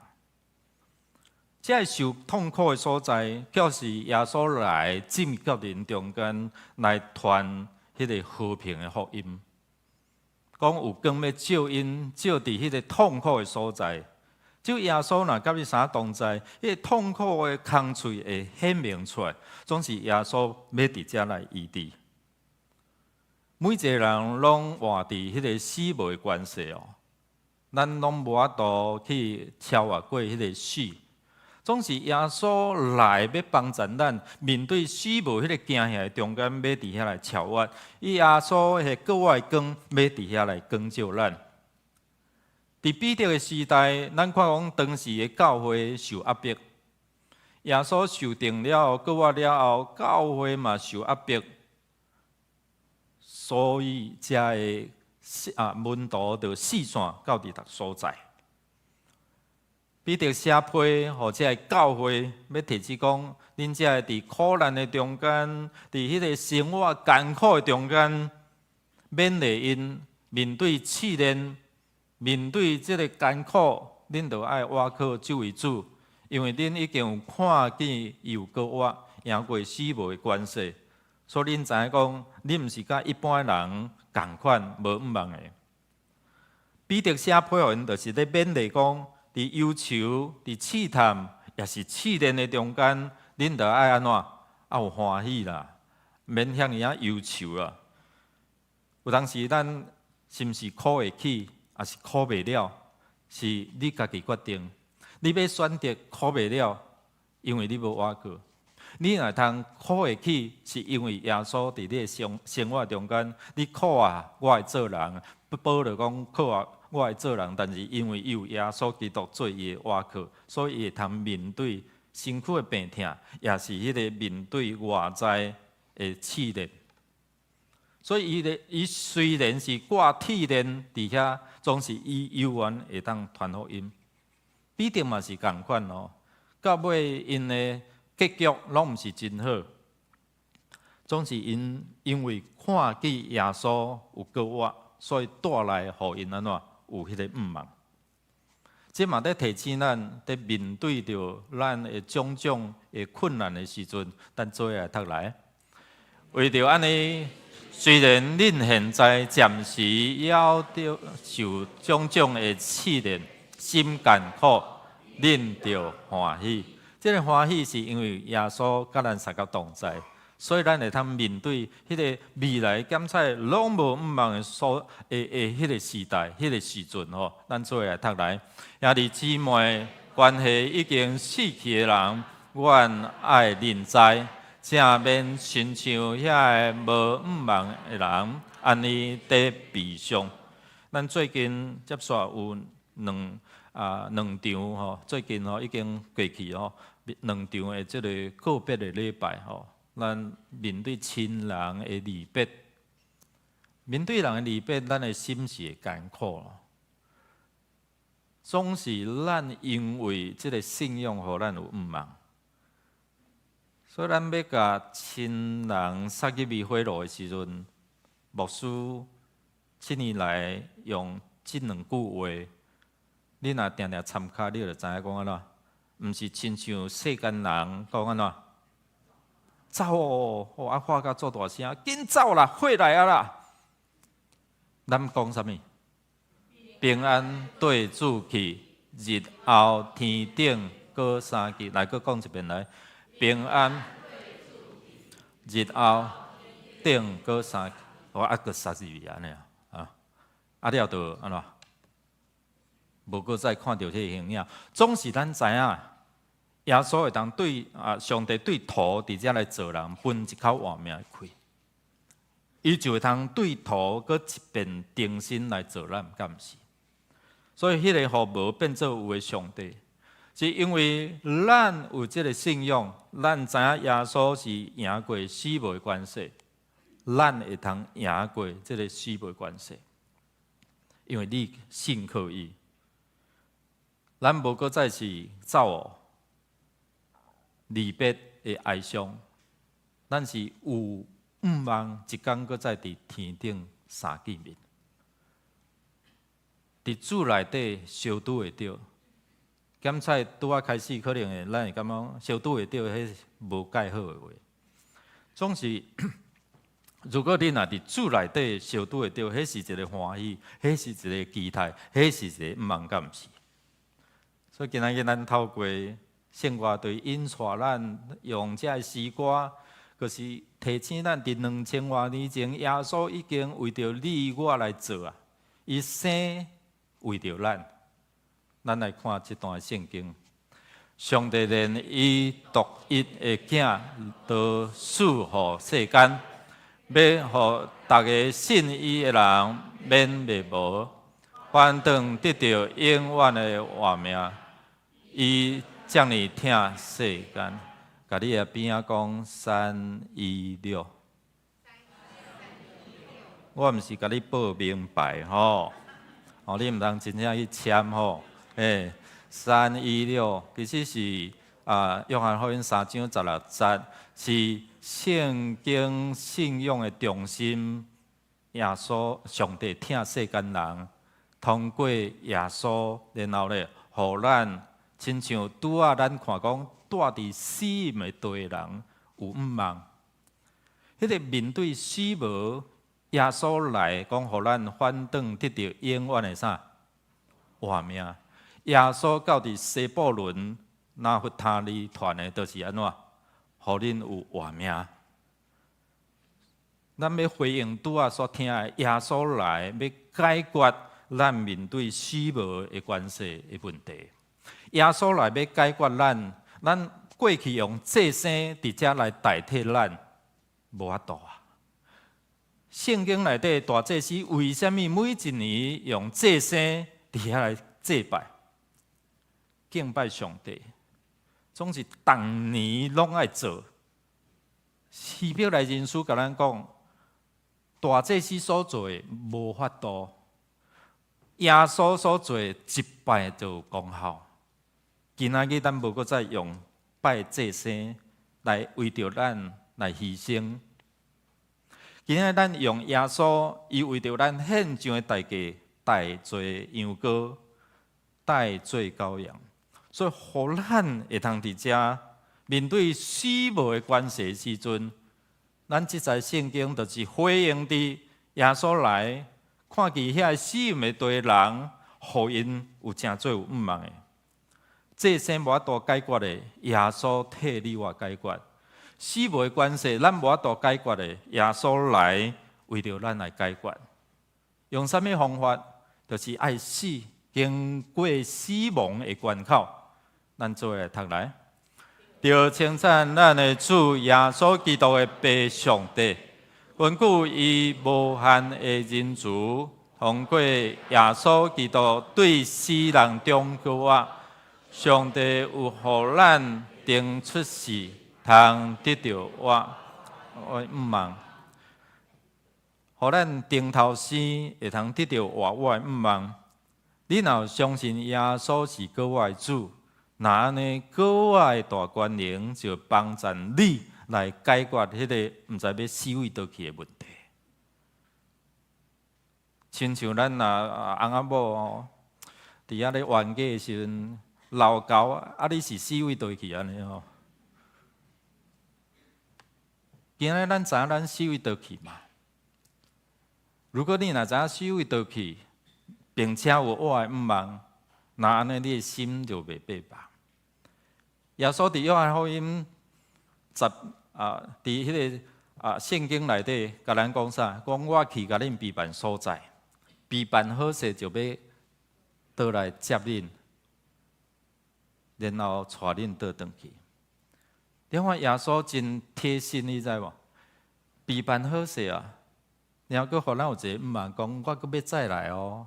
這个受痛苦的所在，卻是耶穌來進入到𪜶中間來傳彼个和平的福音。講有光欲照𪜶，照佇彼个痛苦的所在。只有耶穌若佮你啥同在，彼个痛苦的空喙會顯明出來，總是耶穌欲佇遮來醫治。每一个人攏活佇彼个死亡的權勢哦，咱攏無法度去超越過彼个死。總是耶穌來欲幫助咱面對死亡彼个驚嚇的中間，欲佇遐來超越。伊耶穌彼個復活的光，欲佇遐來光照咱。佇彼得的時代，咱看講當時的教會受壓迫，耶穌受釘了後，復活了後，教會嘛受壓迫，所以才會啊門徒就四散到佇逐所在。彼得寫批予這个教會，欲提醒講，恁這个佇苦難的中間，佇彼个生活艱苦的中間，勉勵𪜶面對試煉，面對這个艱苦，恁就愛倚靠這位主，因為恁已經有看見伊有閣活，贏過死亡的權勢，所以恁知影講，恁毋是佮一般人仝款無向望的。彼得寫批予𪜶，就是咧勉勵講，佇憂愁、佇試探，抑是試煉的中間，恁著愛按怎？愛有歡喜啦，免遐爾仔憂愁啦。有當時咱是毋是苦會起，抑是苦袂了，是你家己決定。你欲選擇苦袂了，因為你無倚靠。你若通苦會起，是因為耶穌佇你的生活中間，你苦啊，我會做人。保羅講苦啊，我會做人，但是因為伊有耶穌基督做伊的倚靠，所以伊會通面對身軀的病痛，抑是彼个面對外在的試煉。所以伊咧，伊雖然是掛鐵鏈佇遐，總是伊猶原會當傳福音。彼得嘛是仝款哦，到尾𪜶的結局攏毋是真好，總是𪜶因為看見耶穌有閣活，所以帶來予𪜶按怎有彼个向望。這嘛咧提醒咱，佇面對著咱的種種的困難的時陣，咱做伙來讀來。為著按呢，雖然恁現在暫時猶著受種種的試煉，心艱苦，恁著歡喜。這个歡喜是因為耶穌佮咱相佮同在，所以咱會通面對彼个未來檢測攏無向望的所的的彼个時代、彼个時陣吼，咱做伙來讀來。兄弟姊妹，關係已經死去的人，阮愛認栽，才免親像遐个無向望的人，按呢佇悲傷。咱最近接煞有兩場吼，最近吼已經過去吼，兩場的這個告別的禮拜吼，咱面對親人的離別，面對人的離別，咱的心是會艱苦。總是咱因為這个信仰，予咱有向望，所以咱欲共親人送入去火爐的時陣，牧師七年來用這兩句話，你若定定參考，你就知影講按怎，毋是親像世間人講按怎，走哦，啊喊甲足大聲，緊走啦，火來啊啦！咱講啥物？平安綴主去，日後天頂閣相見。來，閣講一遍來。平安，日後頂閣相，我猶閣殺入去按呢啊！啊了就按怎？無閣再看著彼个形影。總是咱知影，耶穌會當對啊，上帝對土佇遮來造人，分一口活命的氣，伊就會通對土閣一遍重新來造咱，敢毋是？所以，彼个予無變做有的上帝，是因為咱有這个信仰，咱知影耶穌是贏過死亡的權勢，咱會通贏過這个死亡的權勢，因為你信靠伊。咱無閣再是走哦，離別的哀傷，咱是有向望，一工閣再佇天頂相見面。佇主內底相拄會著，檢測拄仔開始可能會，咱會感覺相拄會著，彼無蓋好的話。總是，如果你若佇主內底相拄會著，彼是一个歡喜，彼是一个期待，彼是一个向望，敢毋是？所以今仔日咱透過聖歌隊引帶咱用這个詩歌，就是提醒咱佇2000外年前，耶穌已經為著你我來做啊，伊生為著咱。咱來看這段聖經，上帝連伊獨一的囝都賜予世間，欲予逐个信伊的人免滅亡，反轉得著永遠的活命。伊遮爾疼世間，共你的邊仔講三一六。我毋是共你報名牌吼，哦，你毋通真正去簽吼。欸，三一六其實是啊，約翰福音3章16節，是聖經信仰的中心。耶穌上帝疼世間人，通過耶穌，然後咧，予咱親像拄仔咱看講，蹛佇死蔭的地的人有向望。彼個面對死亡，耶穌來講，予咱反轉得著永遠的啥活命。耶穌到佇西布倫拿弗他利傳的，就是按怎，予恁有活命。咱欲回應拄仔所聽的，耶穌來欲解決咱面對死亡的關係的問題。耶穌來欲解決咱，咱過去用祭牲佇遮來代替咱，無法度啊。聖經內底大祭司為啥物每一年用祭牲佇遐來祭拜、敬拜上帝？總是逐年攏愛做。希伯來人書共咱講，大祭司所做的無法度，耶穌所做的一擺就有功效。今仔日咱無閣再用拜祭牲來為著咱來犧牲。今仔日咱用耶穌，伊為著咱獻上的代價，代罪羊羔，代罪羔羊，所以予咱會通佇遮面對死亡的關係時陣，咱這節聖經就是回應佇耶穌來看見遐死蔭的地人，予𪜶有誠濟有向望的。祭牲無法度解決的，耶穌替你我解決；死亡的關係，咱無法度解決的，耶穌來為著咱來解決。用啥物方法？就是愛死，經過死亡的關口，咱做伙來讀來。著稱讚咱的主耶穌基督的父上帝，根據伊無限的仁慈，通過耶穌基督對死人中復活，上帝有予咱重出世，通得著活的向望，予咱重頭生會通得著活活的向望。你若相信耶穌是閣活的主，那按呢閣活的大權能就幫助你來解決彼個毋知欲死佗佗去的問題。親像咱若翁仔某佇遐咧冤家的時陣，鬧交啊！你是死佗佗去按呢吼？今仔日咱知影咱死佗佗去嘛？如果你若知影死佗佗去，並且有活的向望，那按呢你的心就袂變吧。耶穌佇約翰福音十啊，佇彼個啊聖經內底，共咱講啥？講我去共恁備辦所在，備辦好勢就欲倒來接恁，然後帶恁倒轉去。你看耶穌真貼心，你知無？備辦好勢啊，然後閣予咱有一個向望，講我閣欲再來哦，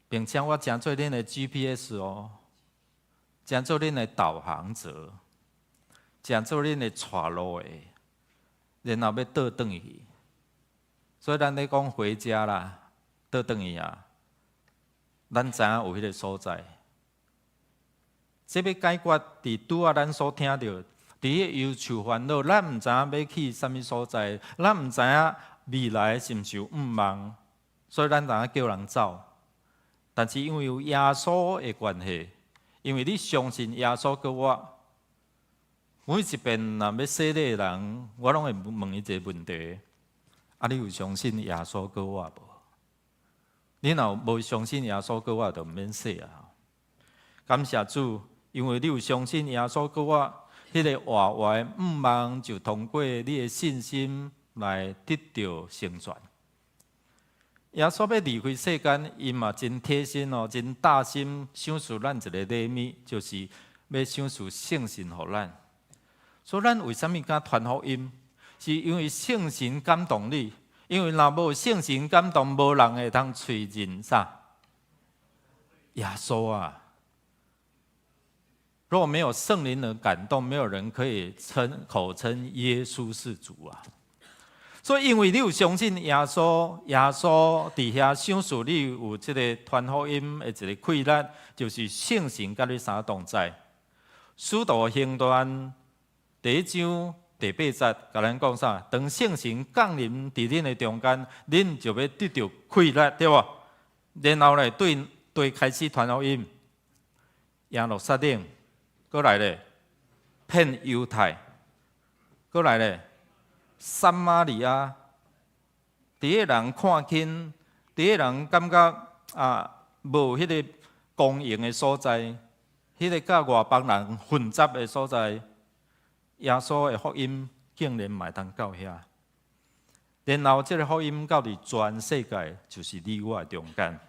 並且我成做恁的 GPS 哦，成做恁的導航者，成做恁的帶路的，然後欲倒轉去。所以咱咧講回家啦，倒轉去啊，咱知影有彼個所在。這欲解決佇拄仔咱所聽著，佇彼個憂愁煩惱，咱毋知影欲去啥物所在，咱毋知影未來是毋是有向望，所以咱當叫人走。但是因為有耶穌的關係，因為你相信耶穌閣活，每一遍若欲洗禮的人，我攏會問伊一個問題：啊，你有相信耶穌閣活無？你若無相信耶穌閣活，就毋免洗啊。感謝主，因為你有相信耶穌閣活，彼個活活的向望就通過你的信心來得著成全。耶穌欲離開世間，伊嘛真貼心哦，真貼心，賞賜咱一個禮物，就是欲賞賜聖神予咱。所以咱為啥物敢傳福音？是因為聖神感動你，因為若無聖神感動，無人會通喙認啥？耶穌啊！若沒有聖靈的感動，沒有人可以稱口稱耶穌是主啊！所以，因為你有相信耶穌，耶穌佇遐賞賜你有這個傳福音的一個氣力，就是聖神佮你相同在。使徒行傳第一章第八節，共咱講啥？當聖神降臨佇恁的中間，恁就欲得著氣力，對無？然後咧對對開始傳福音，耶路撒冷，閣來咧遍猶太，閣來咧撒瑪利亞，佇个人看輕，佇个人感覺啊無彼个光榮的所在，彼个佮外邦人混雜的所在，耶穌的福音竟然嘛會當到遐。然後這个福音到佇全世界，就是你我的中間。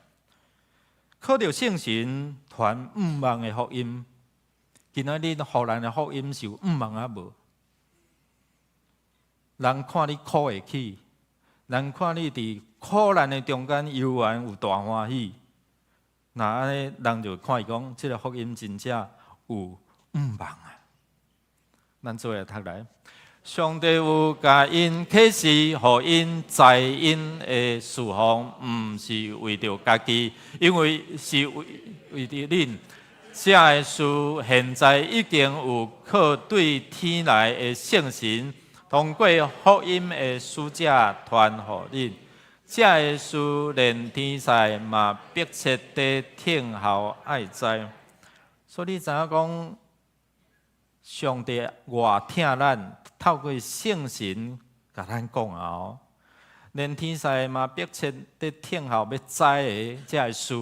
靠著聖神傳向望的福音，今仔日予人的福音是有向望抑無？人看你苦會起，人看你佇苦難的中間猶原有大歡喜，若按呢人就看伊講，這个福音真正有向望啊！咱做伙讀來。上帝有共𪜶啟示，予𪜶知𪜶的事奉，毋是為著家己，因為是為為著恁。這个事現在已經有靠對天來的聖神，通過福音的使者傳予恁。這个事連天使嘛迫切地等候愛知。所以你知影講，上帝偌疼咱。透過聖神共咱講啊！哦，連天使嘛迫切佇等候欲知的這个事，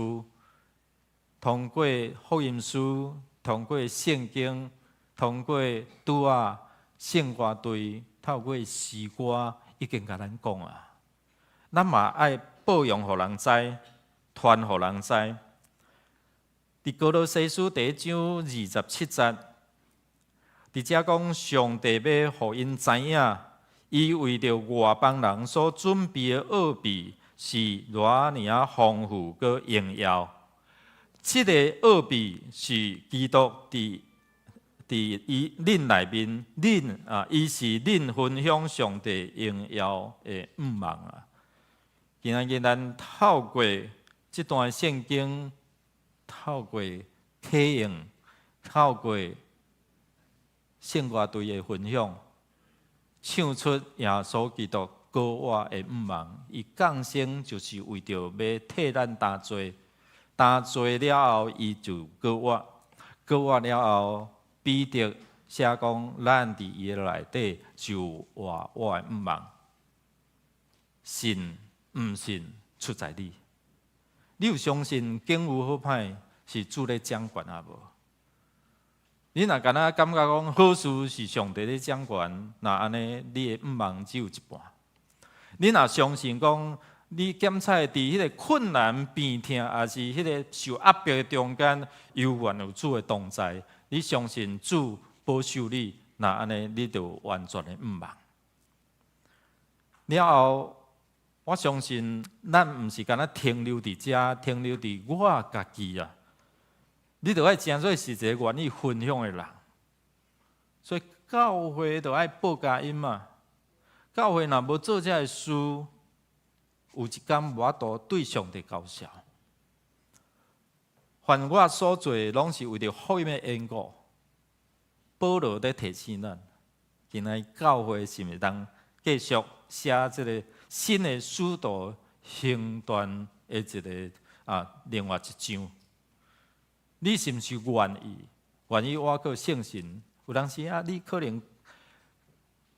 通過福音書，通過聖經，通過拄仔聖歌隊，透過詩歌，已經共咱講啊。咱嘛愛報揚予人知，傳予人知。佇歌羅西書第一章27節。佇遮講，上帝欲予𪜶知影，伊為著外邦人所準備的奧秘是偌爾仔豐富閣榮耀。這个奧秘是基督佇佇伊恁內面，恁啊，伊是恁分享上帝榮耀的向望啊。今仔日咱透過這段聖經，透過啟應，透過聖歌隊的分享，唱出耶穌基督膏我的向望。伊降生就是為著欲替咱擔罪，擔罪了後，伊就膏我，膏我了後，彼得寫講，咱佇伊的內底就活活的向望。信毋信出在你，你有相信景有好歹是主咧掌權抑無？你若敢若感覺講好事是上帝咧掌權，若按呢，你的向望只有一半。你若相信講，你檢採佇彼个困難、病痛，抑是彼个受壓迫的中間，猶原有主的同在，你相信主保守你，若按呢，你就有完全的向望。了後，我相信咱毋是干焦停留佇遮，停留佇我家己啊。你著愛成做是一个願意分享的人，所以教會著愛報佳音嘛。教會若無做這个事，有一工無法度對上帝交賬。凡我所做，攏是為著福音的緣故。保羅咧提醒咱，今仔教會是毋是通繼續寫這个新的使徒行傳的一个啊，另外一章？你是毋是願意？願意倚靠聖神？有當時啊，你可能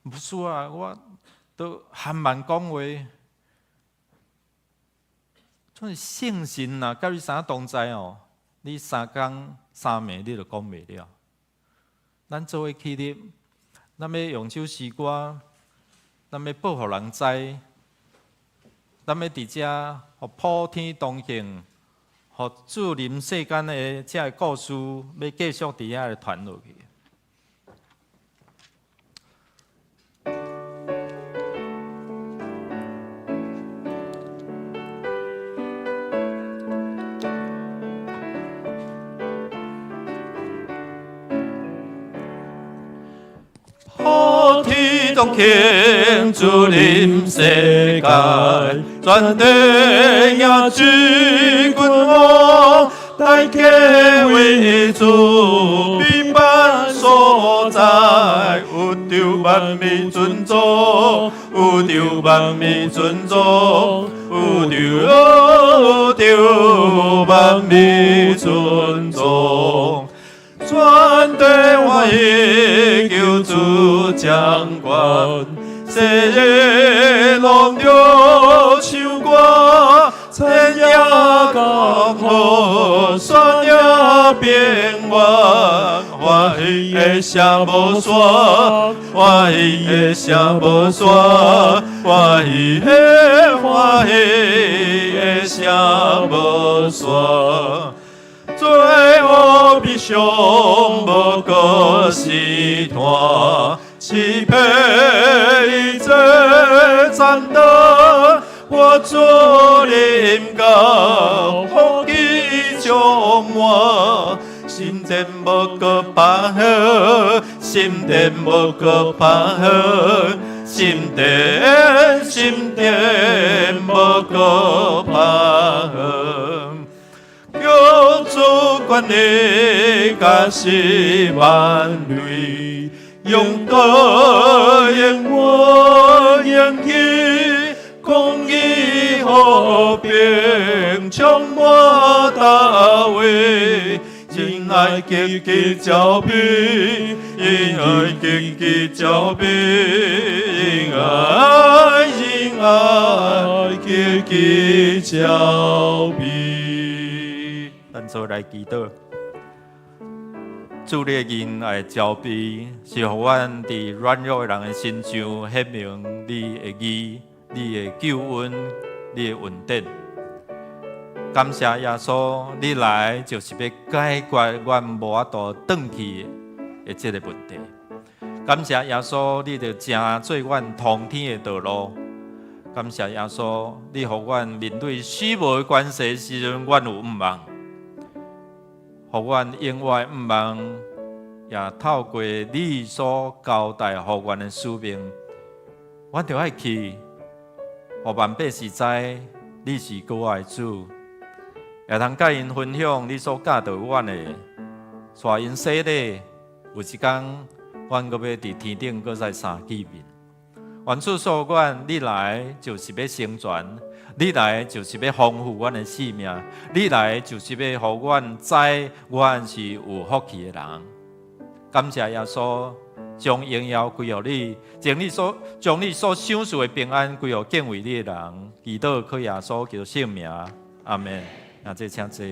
牧師啊，我都含慢講話。總是聖神若佮你啥同在哦，你三工三暝你就講袂了。咱做伙起立，咱欲用這首詩歌，咱欲報予人知，咱欲佇遮予普天同慶。予主臨世間的這个故事，欲繼續佇遐來傳落去。普天同慶，主臨世界，全地迎主君王，大家為主備辦所在，有宙萬物尊主，宇宙萬物尊主，宇宙宇宙萬物尊主，全地歡喜求主掌權，世人攏著唱歌，田野江河，山野平原，歡喜的聲無煞，歡喜的聲無煞，歡喜的歡喜的聲無煞。罪惡悲傷無閣試探，欺騙一切戰鬥，我主臨到，福氣充滿，心戰無閣怕嚇，心戰無閣怕嚇，心戰心戰無閣怕嚇。求主權力加是萬類，用德言我言語，公義和平充滿大衛，仁愛極其招比，仁愛極其招比，仁愛仁愛極其招比。咱做來祈禱，主你的恩愛慈悲，是予阮佇軟弱的人的身上顯明你的義、你的救恩、你的恩典。感謝耶穌，你來就是欲解決阮無法度轉去的這个問題。感謝耶穌，你就成做阮通天的道路。感謝耶穌，你予阮面對死亡的關係時陣，阮有向望。予阮永遠向望，也透過你所交代予阮的使命，阮著愛去，予萬百姓知你是閣活的主，也通佮𪜶分享你所教導阮的，帶𪜶洗禮。有一工，阮閣欲佇天頂閣再相見面。願主賜予阮，你來就是欲成全，你來就是欲豐富阮的生命，你來就是欲予阮知，阮是有福氣的人。感謝耶穌，將榮耀歸予你，將你所賞賜的平安歸予敬畏你的人。祈禱靠耶穌基督聖名，阿門。那這請坐。